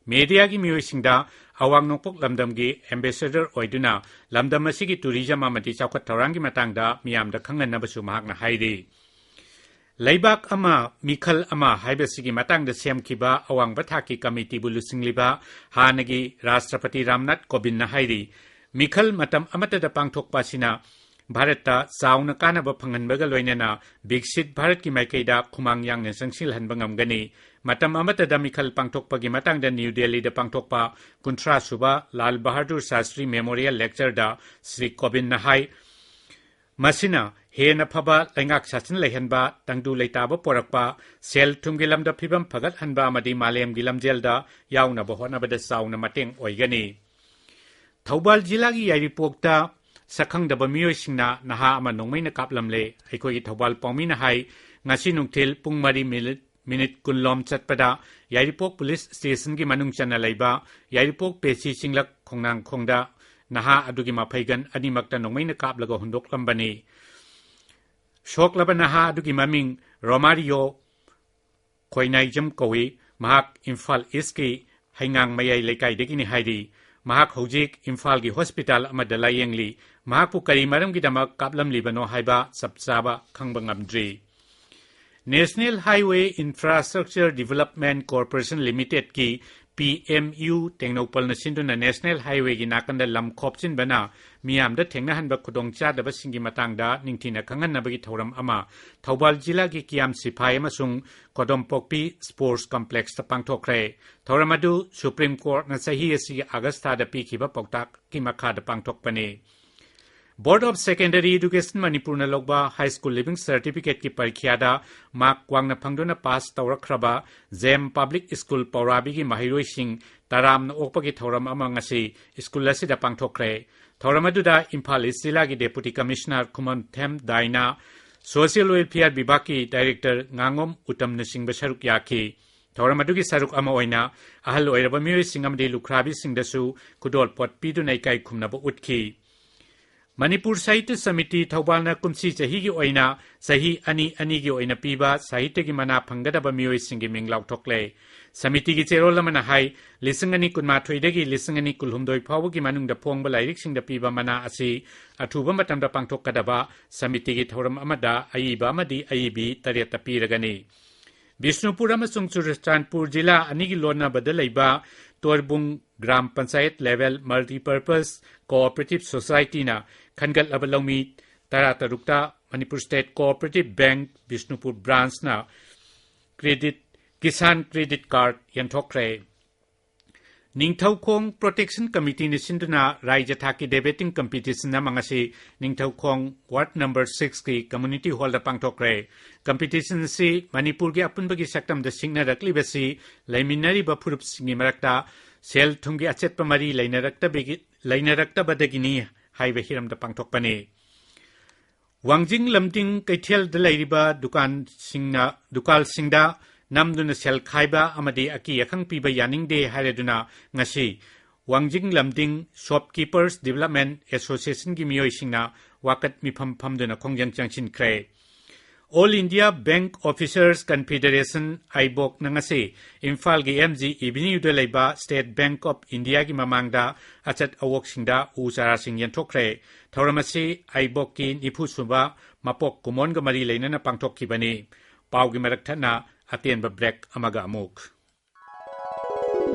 ꯃꯦꯗꯤꯌꯥꯒꯤ ꯃꯤꯑꯣꯏꯁꯤꯡꯗ ꯑꯋꯥꯡ ꯅꯣꯡꯄꯣꯛ ꯂꯝꯗꯝꯒꯤ ꯑꯦꯝꯕꯦꯁꯦꯗꯔ ꯑꯣꯏꯗꯨꯅ ꯂꯝꯗꯝ ꯑꯁꯤꯒꯤ ꯇꯨꯔꯤꯖꯝ ꯑꯃꯗꯤ ꯆꯥꯎꯈꯠ ꯊꯧꯔꯥꯡꯒꯤ ꯃꯇꯥꯡꯗ ꯃꯤꯌꯥꯝꯗ ꯈꯪꯍꯟꯅꯕꯁꯨ ꯃꯍꯥꯛꯅ ꯍꯥꯏꯔꯤ꯫ ꯂꯩꯕꯥꯛ ꯑꯃ, ꯃꯤꯈꯜ ꯑꯃ ꯍꯥꯏꯕꯁꯤꯒꯤ ꯃꯇꯥꯡꯗ ꯁꯦꯝꯈꯤꯕ ꯑꯋꯥꯡꯕ ꯊꯥꯛꯀꯤ ꯀꯃꯤꯇꯤꯕꯨ ꯂꯨꯆꯤꯡꯂꯤꯕ ꯍꯥꯟꯅꯒꯤ ꯔꯥꯁꯇ꯭ꯔꯄꯇꯤ ꯔꯥꯝꯅꯥꯊ ꯀꯣꯕꯤꯟꯗꯅ ꯍꯥꯏꯔꯤ, ꯃꯤꯈꯜ ꯃꯇꯝ ꯑꯃꯠꯇꯗ ꯄꯥꯡꯊꯣꯛꯄ ꯑꯁꯤꯅ ꯚꯥꯔꯠꯇ ꯆꯥꯎꯅ ꯀꯥꯟꯅꯕ ꯐꯪꯍꯟꯕꯒ ꯂꯣꯏꯅꯅ ꯕꯤꯛꯁꯤꯠ ꯚꯥꯔꯠꯀꯤ ꯃꯥꯏꯀꯩꯗ ꯈꯨꯃꯥꯡ ꯌꯥꯡꯅ ꯆꯪꯁꯤꯜꯍꯟꯕ ꯉꯝꯒꯅꯤ꯫ ꯃꯇꯝ ꯑꯃꯠꯇꯗ ꯃꯤꯈꯜ ꯄꯥꯡꯊꯣꯛꯄꯒꯤ ꯃꯇꯥꯡꯗ ꯅ꯭ꯌꯨ ꯗꯦꯜꯂꯤꯗ ꯄꯥꯡꯊꯣꯛꯄ ꯀꯨꯟꯊ꯭ꯔꯥ ꯁꯨꯕ ꯂꯥꯜ ꯕꯍꯥꯗꯨꯔ ꯁꯥꯁꯇ꯭ꯔꯤ ꯃꯦꯃꯣꯔꯤꯌꯦꯜ ꯂꯦꯛꯆꯔꯗ ꯁ꯭ꯔꯤ ꯀꯣꯕꯤꯟꯗꯅ ꯍꯥꯏ, ꯃꯁꯤꯅ ꯍꯦꯟꯅ ꯐꯕ ꯂꯩꯉꯥꯛ ꯁꯥꯁꯟ ꯂꯩꯍꯟꯕ, ꯇꯪꯗꯨ ꯂꯩꯇꯥꯕ ꯄꯣꯔꯛꯄ, ꯁꯦꯜ ꯊꯨꯝꯒꯤ ꯂꯝꯗ ꯐꯤꯕꯝ ꯐꯒꯠꯍꯟꯕ ꯑꯃꯗꯤ ꯃꯥꯂꯦꯝꯒꯤ ꯂꯝꯖꯦꯜꯗ ꯌꯥꯎꯅꯕ ꯍꯣꯠꯅꯕꯗ ꯆꯥꯎꯅ ꯃꯇꯦꯡ ꯑꯣꯏꯒꯅꯤ꯫ ꯊꯧꯕꯥꯜ ꯖꯤꯂꯥꯒꯤ ꯌꯥꯏꯔꯤꯄꯣꯛꯇ ꯁꯛꯈꯪꯗꯕ ꯃꯤꯑꯣꯏꯁꯤꯡꯅ ꯅꯍꯥ ꯑꯃ ꯅꯣꯡꯃꯩꯅ ꯀꯥꯞꯂꯝꯂꯦ꯫ ꯑꯩꯈꯣꯏꯒꯤ ꯊꯧꯕꯥꯜ ꯄꯥꯎꯃꯤꯅ ꯍꯥꯏ, ꯉꯁꯤ ꯅꯨꯡꯊꯤꯜ ꯄꯨꯡ ꯃꯔꯤ ꯃꯤꯅꯤꯠ, ꯃꯤꯅꯤꯠ ꯀꯨꯟꯂꯣꯝ ꯆꯠꯄꯗ ꯌꯥꯏꯔꯤꯄꯣꯛ ꯄꯨꯂꯤꯁ ꯁ꯭ꯇꯦꯁꯟꯒꯤ ꯃꯅꯨꯡ ꯆꯟꯅ ꯂꯩꯕ ꯌꯥꯏꯔꯤꯄꯣꯛ ꯄꯦꯁꯤ ꯆꯤꯡꯂꯛ ꯈꯣꯡꯅꯥꯡꯈꯣꯡꯗ ꯅꯍꯥ ꯑꯗꯨꯒꯤ ꯃꯐꯩꯒꯟ ꯑꯅꯤꯃꯛꯇ ꯅꯣꯡꯃꯩꯅ ꯀꯥꯞꯂꯒ ꯍꯨꯟꯗꯣꯛꯂꯝꯕꯅꯤ꯫ ꯁꯣꯛꯂꯕ ꯅꯍꯥ ꯑꯗꯨꯒꯤ ꯃꯃꯤꯡ ꯔꯣꯃꯥꯔꯤꯌꯣ ꯈꯣꯏꯅꯥꯏꯖꯝ ꯀꯧꯏ꯫ ꯃꯍꯥꯛ ꯏꯝꯐꯥꯜ ꯏꯁꯀꯤ ꯍꯩꯉꯥꯡ ꯃꯌꯥꯏ ꯂꯩꯀꯥꯏꯗꯒꯤꯅꯤ ꯍꯥꯏꯔꯤ꯫ ꯃꯍꯥꯛ ꯍꯧꯖꯤꯛ ꯏꯝꯐꯥꯜꯒꯤ ꯍꯣꯁꯄꯤꯇꯥꯜ ꯑꯃꯗ ꯂꯥꯌꯦꯡꯂꯤ꯫ ꯃꯍꯥꯛꯄꯨ ꯀꯔꯤ ꯃꯔꯝꯒꯤꯗꯃꯛ ꯀꯥꯞꯂꯝꯂꯤꯕꯅꯣ ꯍꯥꯏꯕ ꯆꯞ ꯆꯥꯕ ꯈꯪꯕ ꯉꯝꯗ꯭ꯔꯤ꯫ National Highway Infrastructure Development Corporation Limitedꯀꯤ, P M U, ꯇꯦꯡꯅꯧꯄꯜꯅ ꯁꯤꯟꯗꯨꯅ National Highwayꯒꯤ ꯅꯥꯀꯟꯗ ꯂꯝ ꯈꯣꯞꯆꯤꯟꯕꯅ ꯃꯤꯌꯥꯝꯗ ꯊꯦꯡꯅꯍꯟꯕ ꯈꯨꯗꯣꯡꯆꯥꯗꯕꯁꯤꯡꯒꯤ ꯃꯇꯥꯡꯗ ꯅꯤꯡꯊꯤꯅ ꯈꯪꯍꯟꯅꯕꯒꯤ ꯊꯧꯔꯝ ꯑꯃ ꯊꯧꯕꯥꯜ ꯖꯤꯂꯥꯒꯤ ꯀꯤꯌꯥꯝ ꯁꯤꯐꯥꯏ ꯑꯃꯁꯨꯡ ꯀꯣꯗꯣꯝꯄꯣꯛꯄꯤ ꯁ꯭ꯄꯣꯔꯠꯁ ꯀꯝꯄ꯭ꯂꯦꯛꯁꯇ ꯄꯥꯡꯊꯣꯛꯈ꯭ꯔꯦ꯫ ꯊꯧꯔꯝ ꯑꯗꯨ ꯁꯨꯄ꯭ꯔꯤꯝ ꯀꯣꯔꯠꯅ ꯆꯍꯤ ꯑꯁꯤꯒꯤ ꯑꯥꯒꯁ ꯊꯥꯗ ꯄꯤꯈꯤꯕ ꯄꯥꯎꯇꯥꯛꯀꯤ ꯃꯈꯥꯗ ꯄꯥꯡꯊꯣꯛꯄꯅꯤ꯫ Board of Secondary Education ꯃꯅꯤꯄꯨꯔꯅ ꯂꯧꯕ High School Leaving Certificateꯀꯤ ꯄꯔꯤꯈ꯭ꯌꯥꯗ ꯃꯥꯔꯛ ꯋꯥꯡꯅ ꯐꯪꯗꯨꯅ ꯄꯥꯁ ꯇꯧꯔꯛꯈ꯭ꯔꯕ ꯖꯦꯝ ꯄꯕ꯭ꯂꯤꯛ ꯁ꯭ꯀꯨꯜ ꯄꯧꯔꯥꯕꯤꯒꯤ ꯃꯍꯩꯔꯣꯏꯁꯤꯡ ꯇꯔꯥꯝꯅ ꯑꯣꯛꯄꯒꯤ ꯊꯧꯔꯝ ꯑꯃ ꯉꯁꯤ ꯁ꯭ꯀꯨꯜ ꯑꯁꯤꯗ ꯄꯥꯡꯊꯣꯛꯈ꯭ꯔꯦ꯫ ꯊꯧꯔꯝ ꯑꯗꯨꯗ ꯏꯝꯐꯥꯜ ꯏꯁ ꯖꯤꯂꯥꯒꯤ Deputy Commissioner ꯈꯨꯃꯟꯊꯦꯝ ꯗꯥꯏꯅꯥ, Social Welfare ꯕꯤꯚꯥꯒꯀꯤ Director ꯉꯥꯉꯣꯝ ꯎꯇꯝꯅꯆꯤꯡꯕ ꯁꯔꯨꯛ ꯌꯥꯈꯤ꯫ ꯊꯧꯔꯝ ꯑꯗꯨꯒꯤ ꯁꯔꯨꯛ ꯑꯃ ꯑꯣꯏꯅ ꯑꯍꯜ ꯑꯣꯏꯔꯕ ꯃꯤꯑꯣꯏꯁꯤꯡ ꯑꯃꯗꯤ ꯂꯨꯈ꯭ꯔꯥꯕꯤꯁꯤꯡꯗꯁꯨ ꯈꯨꯗꯣꯜꯄꯣꯠ ꯄꯤꯗꯨꯅ ꯏꯀꯥꯏ ꯈꯨꯝꯅꯕ ꯎꯠꯈꯤ꯫ ꯃꯅꯤꯄꯨꯔ ꯁꯥꯍꯤꯇ꯭ꯌ ꯁꯃꯤꯇꯤ ꯊꯧꯕꯥꯜꯅ ꯀꯨꯝꯁꯤ ꯆꯍꯤꯒꯤ ꯑꯣꯏꯅ ꯆꯍꯤ ꯑꯅꯤ ꯑꯅꯤꯒꯤ ꯑꯣꯏꯅ ꯄꯤꯕ ꯁꯥꯍꯤꯇ꯭ꯌꯒꯤ ꯃꯅꯥ ꯐꯪꯒꯗꯕ ꯃꯤꯑꯣꯏꯁꯤꯡꯒꯤ ꯃꯤꯡ ꯂꯥꯎꯊꯣꯛꯂꯦ꯫ ꯁꯃꯤꯇꯤꯒꯤ ꯆꯦꯔꯣꯜ ꯑꯃꯅ ꯍꯥꯏ, ꯂꯤꯁꯤꯡ ꯑꯅꯤ ꯀꯨꯟꯃꯥꯊꯣꯏꯗꯒꯤ ꯂꯤꯁꯤꯡ ꯑꯅꯤ ꯀꯨꯟꯍꯨꯝꯗꯣꯏ ꯐꯥꯎꯕꯒꯤ ꯃꯅꯨꯡꯗ ꯐꯣꯡꯕ ꯂꯥꯏꯔꯤꯛꯁꯤꯡꯗ ꯄꯤꯕ ꯃꯅꯥ ꯑꯁꯤ ꯑꯊꯨꯕ ꯃꯇꯝꯗ ꯄꯥꯡꯊꯣꯛꯀꯗꯕ ꯁꯃꯤꯇꯤꯒꯤ ꯊꯧꯔꯝ ꯑꯃꯗ ꯑꯏꯕ ꯑꯃꯗꯤ ꯑꯏꯕꯤ ꯇꯔꯦꯠꯇ ꯄꯤꯔꯒꯅꯤ꯫ ꯕꯤꯁꯅꯨꯄꯨꯔ ꯑꯃꯁꯨꯡ ꯆꯨꯔꯆꯥꯟꯄꯨꯔ ꯖꯤꯂꯥ ꯑꯅꯤꯒꯤ ꯂꯣꯟꯅꯕꯗ ꯂꯩꯕ Torbung gram panchayat level multipurpose cooperative ꯁꯣꯁꯥꯏꯇꯤꯅ ꯈꯟꯒꯠꯂꯕ ꯂꯧꯃꯤ ꯇꯔꯥꯇꯔꯨꯛꯇ Manipur state cooperative bank Bishnupur ꯕ꯭ꯔꯥꯟꯆꯅ ꯀ꯭ꯔꯦꯗꯤꯠ, ꯀꯤꯁꯥꯟ ꯀ꯭ꯔꯦꯗꯤꯠ ꯀꯥꯔꯗ ꯌꯦꯟꯊꯣꯛꯈ꯭ꯔꯦ꯫ ꯅꯤꯡꯊꯧꯈꯣꯡ ꯄ꯭ꯔꯣꯇꯦꯛꯁꯟ ꯀꯃꯤꯇꯤꯅ ꯁꯤꯟꯗꯨꯅ ꯔꯥꯏꯖ꯭ꯌ ꯊꯥꯛꯀꯤ ꯗꯦꯕꯦꯇꯤꯡ ꯀꯝꯄꯤꯇꯤꯁꯟ ꯑꯃ ꯉꯁꯤ ꯅꯤꯡꯊꯧꯈꯣꯡ ꯋꯥꯔꯗ ꯅꯝꯕꯔ ꯁꯤꯛꯁꯀꯤ ꯀꯝꯃ꯭ꯌꯨꯅꯤꯇꯤ ꯍꯣꯜꯗ ꯄꯥꯡꯊꯣꯛꯈ꯭ꯔꯦ꯫ ꯀꯝꯄꯤꯇꯤꯁꯟ ꯑꯁꯤ ꯃꯅꯤꯄꯨꯔꯒꯤ ꯑꯄꯨꯟꯕꯒꯤ ꯁꯛꯇꯝꯗ ꯁꯤꯡꯅꯔꯛꯂꯤꯕꯁꯤ ꯂꯩꯃꯤꯟꯅꯔꯤꯕ ꯐꯨꯔꯨꯞꯁꯤꯡꯒꯤ ꯃꯔꯛꯇ ꯁꯦꯜ ꯊꯨꯝꯒꯤ ꯑꯆꯦꯠꯄ ꯃꯔꯤ ꯂꯩꯅꯔꯛꯇꯕꯒꯤ, ꯂꯩꯅꯔꯛꯇꯕꯗꯒꯤꯅꯤ ꯍꯥꯏꯕ ꯍꯤꯔꯝꯗ ꯄꯥꯡꯊꯣꯛꯄꯅꯤ꯫ ꯋꯥꯡꯖꯤꯡ ꯂꯝꯗꯤꯡ ꯀꯩꯊꯦꯜꯗ ꯂꯩꯔꯤꯕ ꯗꯨꯀꯥꯟꯁꯤꯡꯅ, ꯗꯨꯀꯥꯟꯁꯤꯡꯗ ꯅꯝꯗꯨꯅ ꯁꯦꯜ ꯈꯥꯏꯕ ꯑꯃꯗꯤ ꯑꯀꯤ ꯑꯈꯪ ꯄꯤꯕ ꯌꯥꯅꯤꯡꯗꯦ ꯍꯥꯏꯔꯗꯨꯅ ꯉꯁꯤ ꯋꯥꯡꯖꯤꯡ ꯂꯝꯗꯤꯡ ꯁꯣꯞꯀꯤꯄꯔꯁ ꯗꯤꯕꯦꯂꯞꯃꯦꯟ ꯑꯦꯁꯣꯁꯤꯌꯦꯁꯟꯒꯤ ꯃꯤꯑꯣꯏꯁꯤꯡꯅ ꯋꯥꯀꯠ ꯃꯤꯐꯝ ꯐꯝꯗꯨꯅ ꯈꯣꯡꯖꯪ ꯆꯪꯁꯤꯟꯈ꯭ꯔꯦ꯫ ꯑꯣꯜ ꯏꯟꯗꯤꯌꯥ ꯕꯦꯡꯛ ꯑꯣꯐꯤꯁꯔꯁ ꯀꯟꯐꯦꯗꯔꯦꯁꯟ, ꯑꯥꯏꯕꯣꯛꯅ ꯉꯁꯤ ꯏꯝꯐꯥꯜꯒꯤ ꯑꯦꯝ ꯖꯤ ꯑꯦꯚꯤꯅ꯭ꯌꯨꯗ ꯂꯩꯕ ꯁ꯭ꯇꯦꯠ ꯕꯦꯡꯛ ꯑꯣꯐ ꯏꯟꯗꯤꯌꯥꯒꯤ ꯃꯃꯥꯡꯗ ꯑꯆꯠ ꯑꯋꯣꯛꯁꯤꯡꯗ ꯎ ꯆꯥꯔꯥꯁꯤꯡ ꯌꯦꯟꯊꯣꯛꯈ꯭ꯔꯦ꯫ ꯊꯧꯔꯝ ꯑꯁꯤ ꯑꯥꯏꯕꯣꯛꯀꯤ ꯅꯤꯐꯨ ꯁꯨꯕ ꯃꯄꯣꯛ ꯀꯨꯝꯑꯣꯟꯒ ꯃꯔꯤ ꯂꯩꯅꯅ ꯄꯥꯡꯊꯣꯛꯈꯤꯕꯅꯤ꯫ ꯄꯥꯎꯒꯤ ꯃꯔꯛ ꯊꯠꯅ ꯑꯇꯦꯟꯕ ꯕ꯭ꯔꯦꯛ ꯑꯃꯒ ꯑꯃꯨꯛ꯫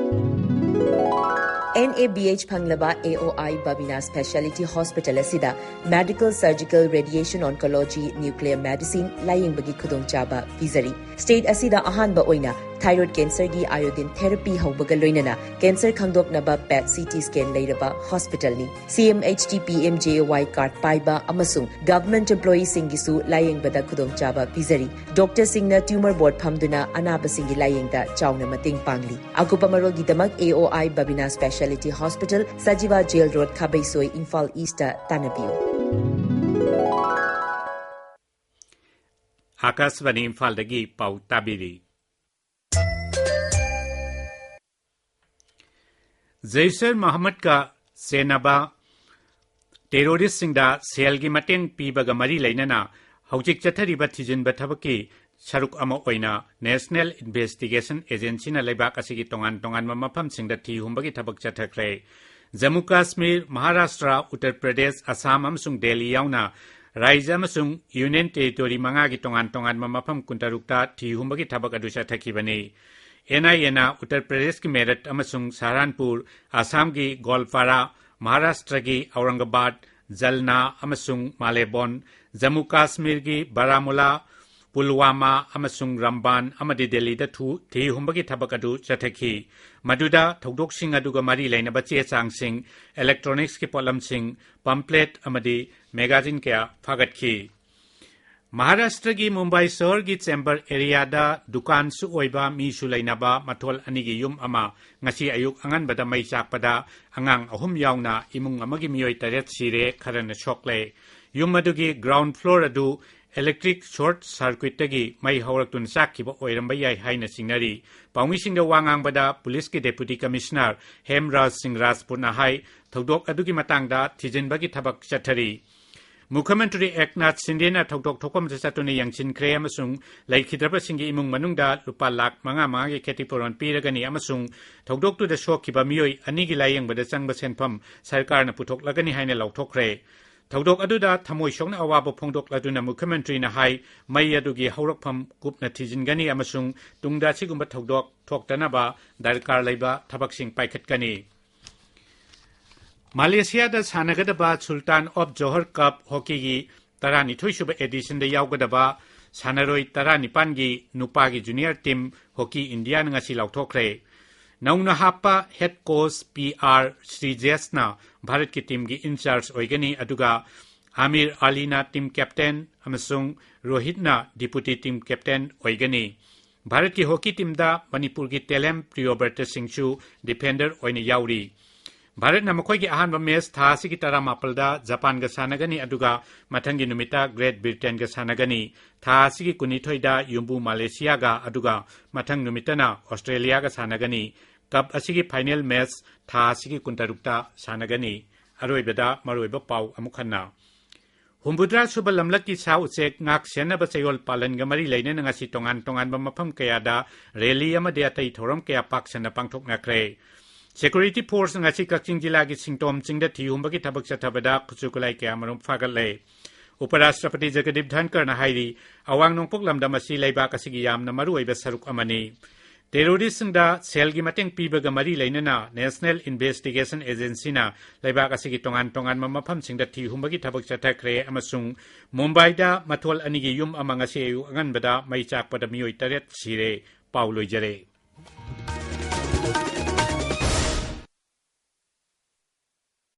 ꯑꯦꯟ ꯑꯦ ꯕꯤ ꯑꯩꯆ ꯐꯪꯂꯕ ꯑꯦ ꯑꯣ ꯑꯥꯏ ꯕꯕꯤꯅꯥ ꯁ꯭ꯄꯦꯁꯤꯌꯥꯂꯤꯇꯤ ꯍꯣꯁꯄꯤꯇꯥꯜ ꯑꯁꯤꯗ medical, surgical, radiation oncology, nuclear medicine ꯂꯥꯌꯦꯡꯕꯒꯤ ꯈꯨꯗꯣꯡꯆꯥꯕ ꯄꯤꯖꯔꯤ꯫ ꯁ꯭ꯇꯦꯠ ꯑꯁꯤꯗ ꯑꯍꯥꯟꯕ ꯑꯣꯏꯅ ꯊꯥꯏꯔꯣꯏꯗ ꯀꯦꯟꯁꯔꯒꯤ iodine therapy ꯍꯧꯕꯒ ꯂꯣꯏꯅꯅ ꯀꯦꯟꯁꯔ ꯈꯪꯗꯣꯛꯅꯕ ꯄꯦꯠ ꯁꯤ ꯇꯤ ꯁ꯭ꯀꯦꯟ ꯂꯩꯔꯕ ꯍꯣꯁꯄꯤꯇꯥꯜꯅꯤ꯫ C M H T P M J A Y card ꯄꯥꯏꯕ ꯑꯃꯁꯨꯡ ꯒꯚꯔꯟꯃꯦꯟꯠ ꯑꯦꯝꯄ꯭ꯂꯣꯌꯤꯁꯤꯡꯒꯤꯁꯨ ꯂꯥꯌꯦꯡꯕꯗ ꯈꯨꯗꯣꯡꯆꯥꯕ ꯄꯤꯖꯔꯤ꯫ ꯗꯣꯛꯇꯔꯁꯤꯡꯅ ꯇ꯭ꯌꯨꯃꯔ ꯕꯣꯔꯗ ꯐꯝꯗꯨꯅ ꯑꯅꯥꯕꯁꯤꯡꯒꯤ ꯂꯥꯌꯦꯡꯗ ꯆꯥꯎꯅ ꯃꯇꯦꯡ ꯄꯥꯡꯂꯤ꯫ ꯑꯀꯨꯞꯄ ꯃꯔꯣꯜꯒꯤꯗꯃꯛ ꯑꯦ ꯑꯣ ꯑꯥꯏ ꯕꯕꯤꯅꯥ speciality hospital, Sajiwa jail road, Khabeisoi, Imphal east ꯇꯥꯟꯅꯕꯤꯌꯨ꯫ ꯑꯥꯀꯥꯁꯕꯥꯅꯤ ꯏꯝꯐꯥꯜꯗꯒꯤ ꯄꯥꯎ ꯇꯥꯕꯤꯔꯤ꯫ ꯖꯩꯁꯔ ꯃꯍꯝꯃꯗꯀ ꯆꯦꯟꯅꯕ ꯇꯦꯔꯣꯔꯤꯁꯁꯤꯡꯗ ꯁꯦꯜꯒꯤ ꯃꯇꯦꯡ ꯄꯤꯕꯒ ꯃꯔꯤ ꯂꯩꯅꯅ ꯍꯧꯖꯤꯛ ꯆꯠꯊꯔꯤꯕ ꯊꯤꯖꯤꯟꯕ ꯊꯕꯛꯀꯤ ꯁꯔꯨꯛ ꯑꯃ ꯑꯣꯏꯅ National Investigation Agencyꯅ ꯂꯩꯕꯥꯛ ꯑꯁꯤꯒꯤ ꯇꯣꯉꯥꯟ ꯇꯣꯉꯥꯟꯕ ꯃꯐꯝꯁꯤꯡꯗ ꯊꯤ ꯍꯨꯝꯕꯒꯤ ꯊꯕꯛ ꯆꯠꯊꯈ꯭ꯔꯦ꯫ ꯖꯝꯃꯨ ꯀꯥꯁꯃꯤꯔ, ꯃꯍꯥꯔꯥꯁꯇ꯭ꯔ, ꯎꯠꯇꯔ ꯄ꯭ꯔꯗꯦꯁ, ꯑꯁꯥꯝ ꯑꯃꯁꯨꯡ ꯗꯦꯜꯂꯤ ꯌꯥꯎꯅ ꯔꯥꯖ꯭ꯌ ꯑꯃꯁꯨꯡ Union Territory ꯃꯉꯥꯒꯤ ꯇꯣꯉꯥꯟ ꯇꯣꯉꯥꯟꯕ ꯃꯐꯝ ꯀꯨꯟꯇꯔꯨꯛꯇ ꯊꯤ ꯍꯨꯝꯕꯒꯤ ꯊꯕꯛ ꯑꯗꯨ ꯆꯠꯊꯈꯤꯕꯅꯤ꯫ NIAꯅ ꯎꯠꯇꯔ ꯄ꯭ꯔꯗꯦꯁꯀꯤ ꯃꯦꯔꯠ ꯑꯃꯁꯨꯡ ꯁꯍꯥꯔꯥꯟꯄꯨꯔ, ꯑꯁꯥꯝꯒꯤ ꯒꯣꯜꯄꯥꯔꯥ, ꯃꯍꯥꯔꯥꯁꯇ꯭ꯔꯒꯤ ꯑꯧꯔꯪꯒꯕꯥꯗ, ꯖꯜꯅꯥ ꯑꯃꯁꯨꯡ ꯃꯥꯂꯦꯕꯣꯟ, ꯖꯝꯃꯨ ꯀꯥꯁꯃꯤꯔꯒꯤ ꯕꯥꯔꯥꯃꯨꯂꯥ, ꯄꯨꯜꯋꯥꯃꯥ ꯑꯃꯁꯨꯡ ꯔꯝꯕꯥꯟ ꯑꯃꯗꯤ ꯗꯦꯜꯂꯤꯗ ꯊꯨ-, ꯊꯤ ꯍꯨꯝꯕꯒꯤ ꯊꯕꯛ ꯑꯗꯨ ꯆꯠꯊꯈꯤ꯫ ꯃꯗꯨꯗ ꯊꯧꯗꯣꯛꯁꯤꯡ ꯑꯗꯨꯒ ꯃꯔꯤ ꯂꯩꯅꯕ ꯆꯦ ꯆꯥꯡꯁꯤꯡ, electronicsꯀꯤ ꯄꯣꯠꯂꯝꯁꯤꯡ, pamphlet ꯑꯃꯗꯤ magazine ꯀꯌꯥ ꯐꯥꯒꯠꯈꯤ꯫ ꯃꯍꯥꯔꯥꯁꯇ꯭ꯔꯒꯤ ꯃꯨꯝꯕꯥꯏ ꯁꯍꯔꯒꯤ ꯆꯦꯝꯕꯔ ꯑꯦꯔꯤꯌꯥꯗ ꯗꯨꯀꯥꯟꯁꯨ ꯑꯣꯏꯕ ꯃꯤꯁꯨ ꯂꯩꯅꯕ ꯃꯊꯣꯜ ꯑꯅꯤꯒꯤ ꯌꯨꯝ ꯑꯃ ꯉꯁꯤ ꯑꯌꯨꯛ ꯑꯉꯟꯕꯗ ꯃꯩ ꯆꯥꯛꯄꯗ ꯑꯉꯥꯡ ꯑꯍꯨꯝ ꯌꯥꯎꯅ ꯏꯃꯨꯡ ꯑꯃꯒꯤ ꯃꯤꯑꯣꯏ ꯇꯔꯦꯠ ꯁꯤꯔꯦ, ꯈꯔꯅ ꯁꯣꯛꯂꯦ꯫ ꯌꯨꯝ ꯑꯗꯨꯒꯤ ground floor ꯑꯗꯨ electric short circuitꯇꯒꯤ ꯃꯩ ꯍꯧꯔꯛꯇꯨꯅ ꯆꯥꯛꯈꯤꯕ ꯑꯣꯏꯔꯝꯕ ꯌꯥꯏ ꯍꯥꯏꯅ ꯆꯤꯡꯅꯔꯤ꯫ ꯄꯥꯎꯃꯤꯁꯤꯡꯗ ꯋꯥ ꯉꯥꯡꯕꯗ ꯄꯨꯂꯤꯁꯀꯤ Deputy Commissioner ꯍꯦꯝꯔꯥꯖ ꯁꯤꯡ ꯔꯥꯖꯄꯨꯠꯅ ꯍꯥꯏ, ꯊꯧꯗꯣꯛ ꯑꯗꯨꯒꯤ ꯃꯇꯥꯡꯗ ꯊꯤꯖꯤꯟꯕꯒꯤ ꯊꯕꯛ ꯆꯠꯊꯔꯤ꯫ ꯃꯨꯈ꯭ꯌ ꯃꯟꯇ꯭ꯔꯤ ꯑꯦꯛꯅꯥꯊ ꯁꯤꯟꯗꯦꯅ ꯊꯧꯗꯣꯛ ꯊꯣꯛꯐꯝꯗ ꯆꯠꯇꯨꯅ ꯌꯦꯡꯁꯤꯟꯈ꯭ꯔꯦ ꯑꯃꯁꯨꯡ ꯂꯩꯈꯤꯗ꯭ꯔꯕꯁꯤꯡꯒꯤ ꯏꯃꯨꯡ ꯃꯅꯨꯡꯗ ꯂꯨꯄꯥ ꯂꯥꯈ ꯃꯉꯥ ꯃꯉꯥꯒꯤ ꯈꯦꯇꯤꯄꯨꯔꯣꯟ ꯄꯤꯔꯒꯅꯤ ꯑꯃꯁꯨꯡ ꯊꯧꯗꯣꯛꯇꯨꯗ ꯁꯣꯛꯈꯤꯕ ꯃꯤꯑꯣꯏ ꯑꯅꯤꯒꯤ ꯂꯥꯌꯦꯡꯕꯗ ꯆꯪꯕ ꯁꯦꯟꯐꯝ ꯁꯔꯀꯥꯔꯅ ꯄꯨꯊꯣꯛꯂꯒꯅꯤ ꯍꯥꯏꯅ ꯂꯥꯎꯊꯣꯛꯈ꯭ꯔꯦ꯫ ꯊꯧꯗꯣꯛ ꯑꯗꯨꯗ ꯊꯃꯣꯏ ꯁꯣꯛꯅ ꯑꯋꯥꯕ ꯐꯣꯡꯗꯣꯛꯂꯗꯨꯅ ꯃꯨꯈ꯭ꯌ ꯃꯟꯇ꯭ꯔꯤꯅ ꯍꯥꯏ, ꯃꯩ ꯑꯗꯨꯒꯤ ꯍꯧꯔꯛꯐꯝ ꯀꯨꯞꯅ ꯊꯤꯖꯤꯟꯒꯅꯤ ꯑꯃꯁꯨꯡ ꯇꯨꯡꯗ ꯑꯁꯤꯒꯨꯝꯕ ꯊꯧꯗꯣꯛ ꯊꯣꯛꯇꯅꯕ ꯗꯔꯀꯥꯔ ꯂꯩꯕ ꯊꯕꯛꯁꯤꯡ ꯄꯥꯏꯈꯠꯀꯅꯤ꯫ ꯃꯥꯂꯦꯁꯤꯌꯥꯗ ꯁꯥꯟꯅꯒꯗꯕ Sultan of Johor Cup hockeyꯒꯤ ꯇꯔꯥꯅꯤꯊꯣꯏ ꯁꯨꯕ editionꯗ ꯌꯥꯎꯒꯗꯕ ꯁꯥꯟꯅꯔꯣꯏ ꯇꯔꯥꯅꯤꯄꯥꯟꯒꯤ ꯅꯨꯄꯥꯒꯤ junior team Hockey Indiaꯅ ꯉꯁꯤ ꯂꯥꯎꯊꯣꯛꯈ꯭ꯔꯦ꯫ ꯅꯧꯅ ꯍꯥꯞꯄ head coach P R ꯁ꯭ꯔꯤꯖꯦꯁꯅ ꯚꯥꯔꯠꯀꯤ teamꯒꯤ in charge ꯑꯣꯏꯒꯅꯤ, ꯑꯗꯨꯒ ꯑꯃꯤꯔ ꯑꯂꯤꯅ team captain ꯑꯃꯁꯨꯡ ꯔꯣꯍꯤꯠꯅ deputy team captain ꯑꯣꯏꯒꯅꯤ꯫ ꯚꯥꯔꯠꯀꯤ hockey teamꯗ ꯃꯅꯤꯄꯨꯔꯒꯤ ꯇꯦꯂꯦꯝ ꯄ꯭ꯔꯤꯌꯣꯕ꯭ꯔꯇ ꯁꯤꯡꯁꯨ defender ꯑꯣꯏꯅ ꯌꯥꯎꯔꯤ꯫ ꯚꯥꯔꯠꯅ ꯃꯈꯣꯏꯒꯤ ꯑꯍꯥꯟꯕ match ꯊꯥ ꯑꯁꯤꯒꯤ ꯇꯔꯥꯃꯥꯄꯜꯗ ꯖꯄꯥꯟꯒ ꯁꯥꯟꯅꯒꯅꯤ, ꯑꯗꯨꯒ ꯃꯊꯪꯒꯤ ꯅꯨꯃꯤꯠꯇ Great Britainꯒ ꯁꯥꯟꯅꯒꯅꯤ꯫ ꯊꯥ ꯑꯁꯤꯒꯤ ꯀꯨꯟꯅꯤꯊꯣꯏꯗ ꯌꯨꯝꯕꯨ ꯃꯥꯂꯦꯁꯤꯌꯥꯒ, ꯑꯗꯨꯒ ꯃꯊꯪ ꯅꯨꯃꯤꯠꯇꯅ ꯑꯣꯁꯇ꯭ꯔꯦꯂꯤꯌꯥꯒ ꯁꯥꯟꯅꯒꯅꯤ꯫ Cup ꯑꯁꯤꯒꯤ final match ꯊꯥ ꯑꯁꯤꯒꯤ ꯀꯨꯟꯇꯔꯨꯛꯇ ꯁꯥꯟꯅꯒꯅꯤ꯫ ꯑꯔꯣꯏꯕꯗ ꯃꯔꯨꯑꯣꯏꯕ ꯄꯥꯎ ꯑꯃꯨꯛ ꯍꯟꯅ꯫ ꯍꯨꯝꯐꯨꯇꯔꯥ ꯁꯨꯕ ꯂꯝꯂꯛꯀꯤ ꯁꯥ ꯎꯆꯦꯛ ꯉꯥꯛ ꯁꯦꯟꯅꯕ ꯆꯌꯣꯜ ꯄꯥꯂꯟꯒ ꯃꯔꯤ ꯂꯩꯅꯅ ꯉꯁꯤ ꯇꯣꯉꯥꯟ ꯇꯣꯉꯥꯟꯕ ꯃꯐꯝ ꯀꯌꯥꯗ ꯔꯦꯂꯤ ꯑꯃꯗꯤ ꯑꯇꯩ ꯊꯧꯔꯝ ꯀꯌꯥ ꯄꯥꯛ ꯁꯟꯅ ꯄꯥꯡꯊꯣꯛꯅꯈ꯭ꯔꯦ꯫ ꯁꯦꯀ꯭ꯌꯨꯔꯤꯇꯤ ꯐꯣꯔꯁ ꯉꯁꯤ ꯀꯛꯆꯤꯡ ꯖꯤꯂꯥꯒꯤ ꯁꯤꯡꯇꯣꯝ ꯆꯤꯡꯗ ꯊꯤ ꯍꯨꯝꯕꯒꯤ ꯊꯕꯛ ꯆꯠꯊꯕꯗ ꯈꯨꯠꯁꯨ ꯈꯨꯠꯂꯥꯏ ꯀꯌꯥꯃꯔꯨꯝ ꯐꯥꯒꯠꯂꯦ꯫ ꯎꯄꯔꯥꯁꯇ꯭ꯔꯄꯇꯤ ꯖꯒꯗꯤꯞ ꯙꯟꯀꯔꯅ ꯍꯥꯏꯔꯤ, ꯑꯋꯥꯡ ꯅꯣꯡꯄꯣꯛ ꯂꯝꯗꯝ ꯑꯁꯤ ꯂꯩꯕꯥꯛ ꯑꯁꯤꯒꯤ ꯌꯥꯝꯅ ꯃꯔꯨꯑꯣꯏꯕ ꯁꯔꯨꯛ ꯑꯃꯅꯤ꯫ ꯇꯦꯔꯣꯔꯤꯁꯁꯤꯡꯗ ꯁꯦꯜꯒꯤ ꯃꯇꯦꯡ ꯄꯤꯕꯒ ꯃꯔꯤ ꯂꯩꯅꯅ National Investigation Agencyꯅ ꯂꯩꯕꯥꯛ ꯑꯁꯤꯒꯤ ꯇꯣꯉꯥꯟ ꯇꯣꯉꯥꯟꯕ ꯃꯐꯝꯁꯤꯡꯗ ꯊꯤ ꯍꯨꯝꯕꯒꯤ ꯊꯕꯛ ꯆꯠꯊꯈ꯭ꯔꯦ ꯑꯃꯁꯨꯡ ꯃꯨꯝꯕꯥꯏꯗ ꯃꯊꯣꯜ ꯑꯅꯤꯒꯤ ꯌꯨꯝ ꯑꯃ ꯉꯁꯤ ꯑꯌꯨꯛ ꯑꯉꯟꯕꯗ ꯃꯩ ꯆꯥꯛꯄꯗ ꯃꯤꯑꯣꯏ ꯇꯔꯦꯠ ꯁꯤꯔꯦ꯫ ꯄꯥꯎ ꯂꯣꯏꯖꯔꯦ꯫